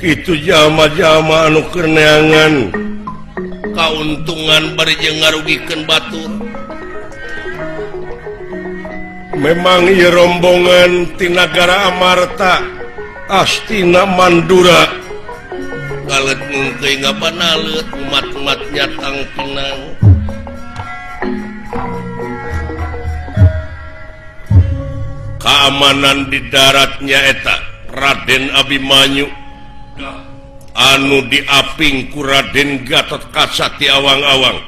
Kitu jalma-jalma anu keur neangan kauntungan bari jeung ngarugikeun batur. Memang ieu rombongan ti nagara Amarta Astina Mandura galet ngungkeuy ngabanaleut umat-umat nyatang pinang. Keamanan di daratnya eta Raden Abimanyu anu diaping ku Raden Gatot Kaca ti awang-awang.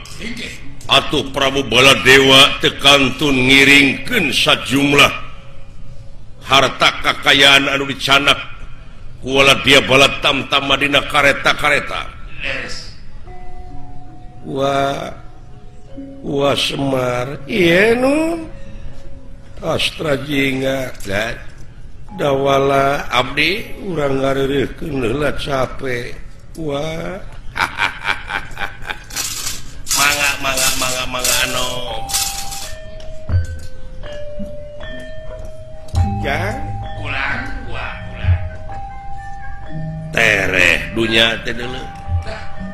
Atuh Prabu Baladewa teu kantun ngiringkeun sajumlah harta kakayaan anu dicanak ku dia bala tamtama dina kareta-kareta. Wah, wah Semar ieu nu Astra jingga dawala abdi urang ngareureukkeun heula capek. Wah. Mangga mangga mangga mangga anom. Jang ulang wah ulang. Tereh dunya teh deuleu.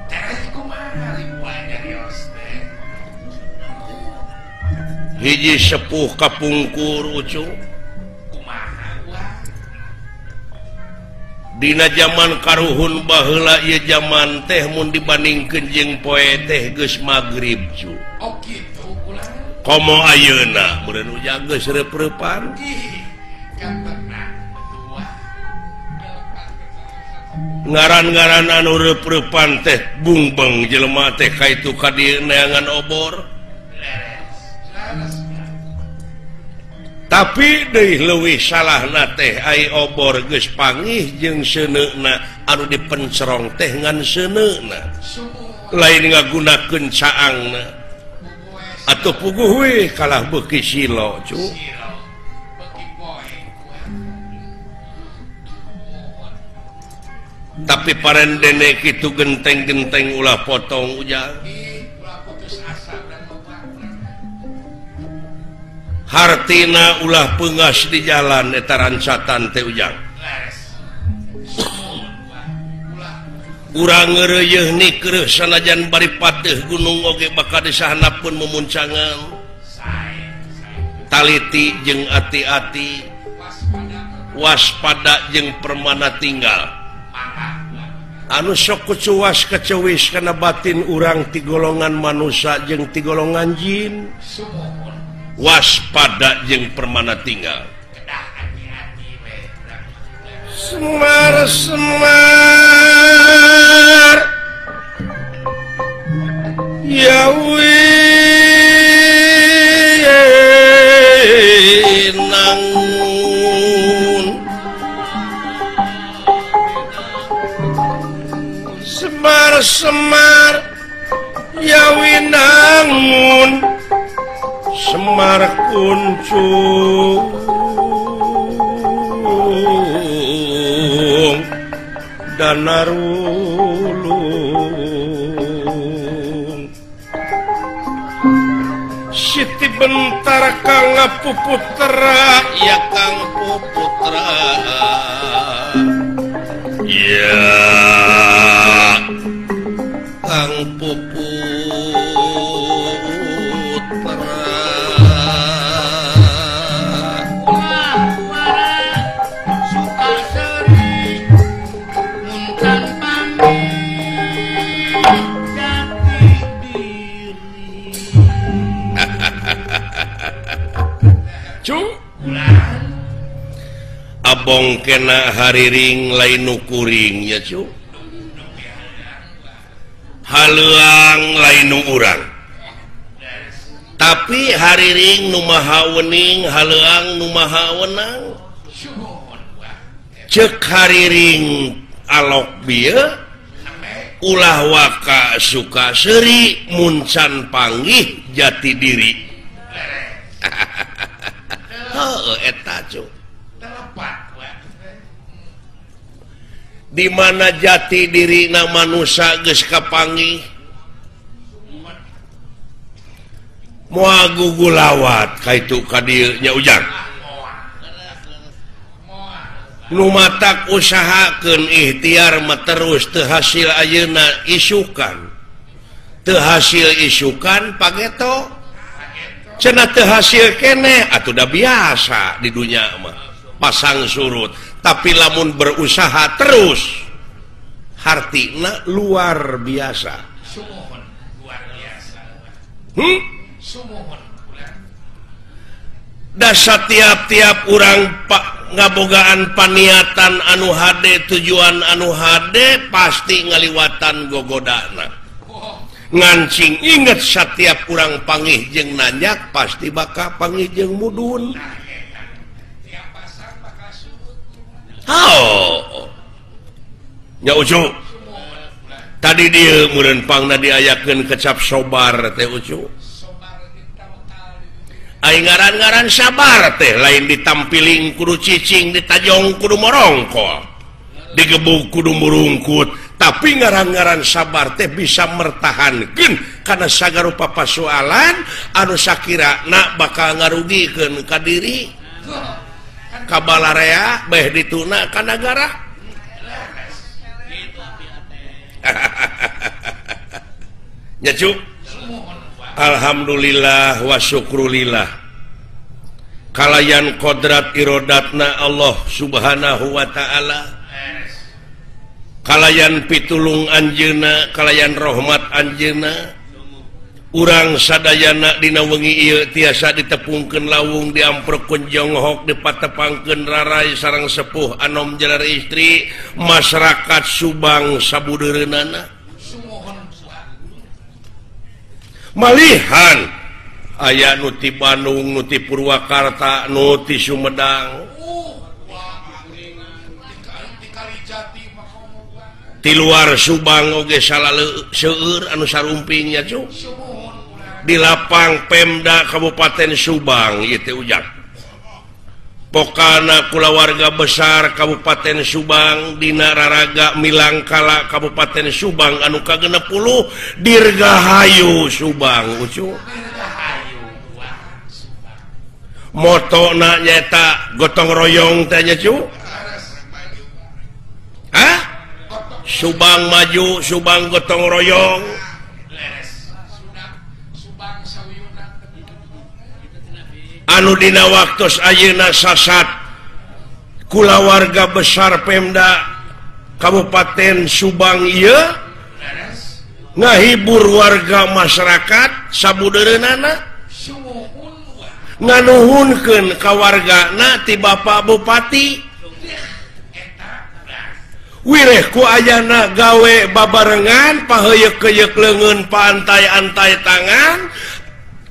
Tereh kumaha ribuan nyarios teh. Hiji sepuh kapungkur ucu. Dina zaman karuhun baheula ieu zaman teh mun dibandingkeun jeung poe teh geus magrib cu. Oh kitu ulah. Komo ayeuna meureun ujang geus reup-reupan. Ngaran-ngaran anu reup-reupan teh bungbeng jelema teh ka itu ka dieu neangan obor. Tapi deui leuwih salahna teh ai obor geus pangih jeung seuneuna anu dipencerong teh ngan seuneuna. Lain ngagunakeun caangna. Atuh puguh we kalah beuki silo cu. Tapi parendene kitu genteng-genteng ulah potong ujang. Hartina ulah pengas di jalan eta rancatan teh ujang. Urang ngeureuyeun nikreuh sanajan bari pateuh gunung oge bakal disahanapeun mumuncangan. Taliti jeung ati-ati, waspada jeung permana tinggal. Anu sok kucuas kecewis kana batin urang ti golongan manusia jeung ti golongan jin. Waspada jeung permana tinggal. Semar semar ya winangun. Semar semar ya winangun. Semar kuncung danarulung. Siti Bentar Kang Puputra ya Kang Puputra ya Kang Puputra. Abong kena hariring lain nu kuring ya cu. Haleuang lain nu urang. Tapi hariring nu maha wening, haleuang nu maha wenang. Ceuk hariring alok bieu ulah waka suka seuri mun can panggih jati diri. Heuh eta cu. Di mana jati dirina manusia geus kapanggih moal gugulawat ka itu ka dieu nya ujang. Nu matak usahakeun ikhtiar mah terus teu hasil ayeuna isukan. Teu hasil isukan pageto. Cenah teu hasil keneh atuh da biasa di dunya mah. Pasang surut, tapi lamun berusaha terus hartina luar biasa. Sumuhun luar biasa. Sumuhun. Dasa tiap-tiap urang pak ngabogaan paniatan anu hade tujuan anu hade pasti ngaliwatan gogodana. Ngancing inget setiap urang pangih jeung nanyak pasti bakal pangih jeung mudun. Oh. Nya Ucu. Tadi dia meureun pangna diayakeun kecap sobar teh Ucu. Ai ngaran-ngaran sabar teh lain ditampiling kudu cicing ditajong kudu morongkol digebuk kudu murungkut, tapi ngaran-ngaran sabar teh bisa mertahankeun kana sagarupa pasoalan anu sakirana bakal ngarugikeun ka diri ka balarea beh dituna ka nagara. Nya Cu. Alhamdulillah wa syukrulillah kalayan kodrat irodatna Allah subhanahu wa ta'ala, kalayan pitulung anjeunna, kalayan rahmat anjeunna, urang sadayana dina wengi ieu tiasa ditepungkeun lawung, diamperkeun jonghok, dipatepangkeun rarai sareng sepuh anom jalar istri masyarakat Subang sabudeureunana. Malihan aya nu ti Bandung, nu ti Purwakarta, nu ti Sumedang, ti luar Subang oge seueur anu sarumpingnya cu. Di lapang Pemda Kabupaten Subang ieu teh ujang. Pokana kulawarga besar Kabupaten Subang dina raraga Milangkala Kabupaten Subang anu ka-60 Dirgahayu Subang Ucu. Motona nyaeta gotong royong teh nya cu. Hah? Subang maju, Subang gotong royong. Anu dina waktos ayeuna sasat kulawarga besar Pemda Kabupaten Subang ieu ngahibur warga masyarakat sabudeureunana, nganuhunkeun ka wargana ti Bapak Bupati. Wireh ku ayana gawe babarengan paheuyeuk-heuyeuk leungeun paantai-antai tangan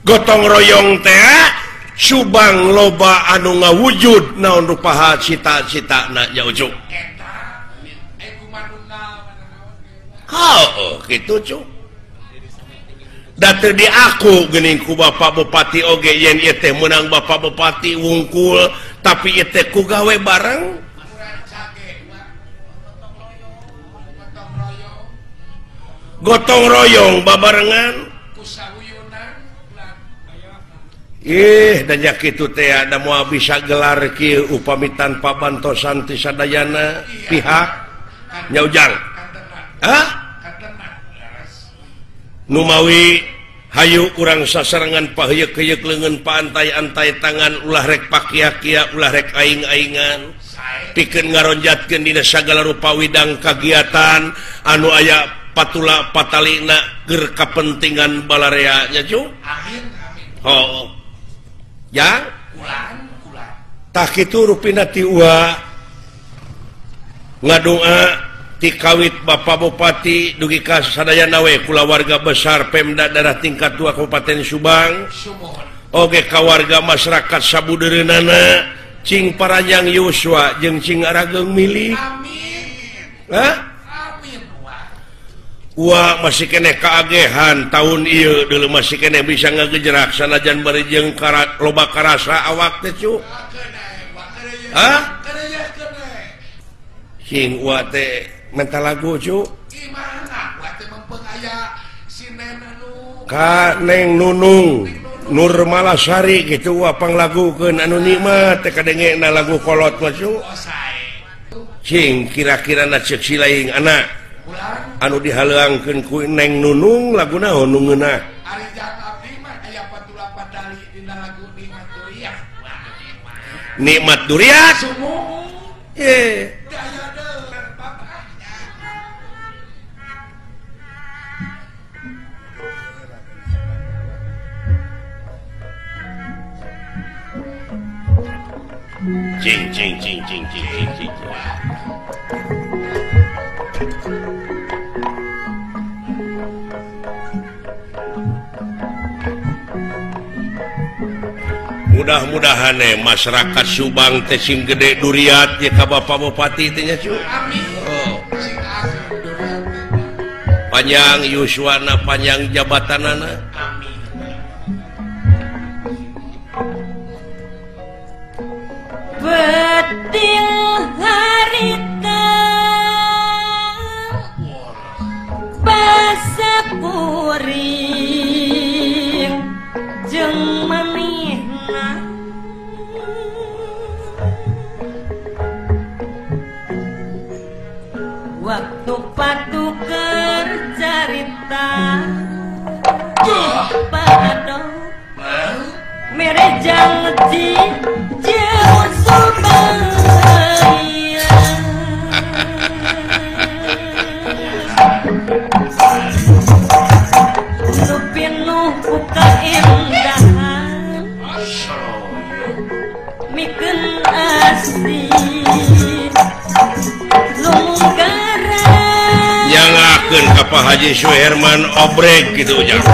gotong royong teh. Subang loba anu ngawujud naon rupaha cita-citana nya Ucu. Oh, kitu cu. Da teu diaku geuning ku Bapak Bupati oge yen ieu teh meunang Bapak Bupati wungkul, tapi ieu teh ku gawe bareng. Gotong royong babarengan. Ih, dan kitu teh ada moal bisa gelar kieu upami tanpa bantosan ti sadayana pihak nya Ujang. Hah? Numawi hayu urang sasarengan paheuyeuk-heuyeuk leungeun paantai-antai tangan ulah rek pakia-kia ulah rek aing-aingan pikeun ngaronjatkeun dina sagala rupa widang kagiatan anu aya patula patalina keur kapentingan balarea nya cu. Amin amin. Oh. Ya, ulang. Tak itu rupina ti ua ngadoa ti kawit Bapak Bupati dugi ka sadayana we kulawarga besar Pemda daerah tingkat 2 Kabupaten Subang. Oge ka warga masyarakat sabudeureunana cing paranjang yuswa jeung cing arageung milih. Amin. Hah? Wah masih keneh kaagehan tahun ieu deuleu masih keneh bisa ngagejerak sanajan bari jeung loba karasa awak teh cu. Hah? Sing wa teh menta lagu cu. Ka Neng Nunung Nurmalasari gitu wa panglagukeun anu nikmat teh kadengena lagu kolot mah cu. Cing kira-kira na ceuk silaing anak anu dihaleuangkeun ku Neng Nunung lagu naon nu ngeunah? Ari jang abdi mah aya 48 dali dina lagu Nikmat Duriat. Nikmat Duriat. Sumuhun. Eh. Cing cing cing cing cing cing cing. Mudah-mudahan masyarakat Subang teh sing gede duriat ya ka Bapak Bupati teh nya cu. Amin. Oh. Panjang yuswana, panjang jabatanana. Amin. Betil harita basapuring jeung manehna waktu patuker carita pado mere jangji jeung Surabaya. Nu pinuh ku kaendahan mikeun asih lumunggaran nyangakeun ka Pak Haji Suherman obrek gitu ujang.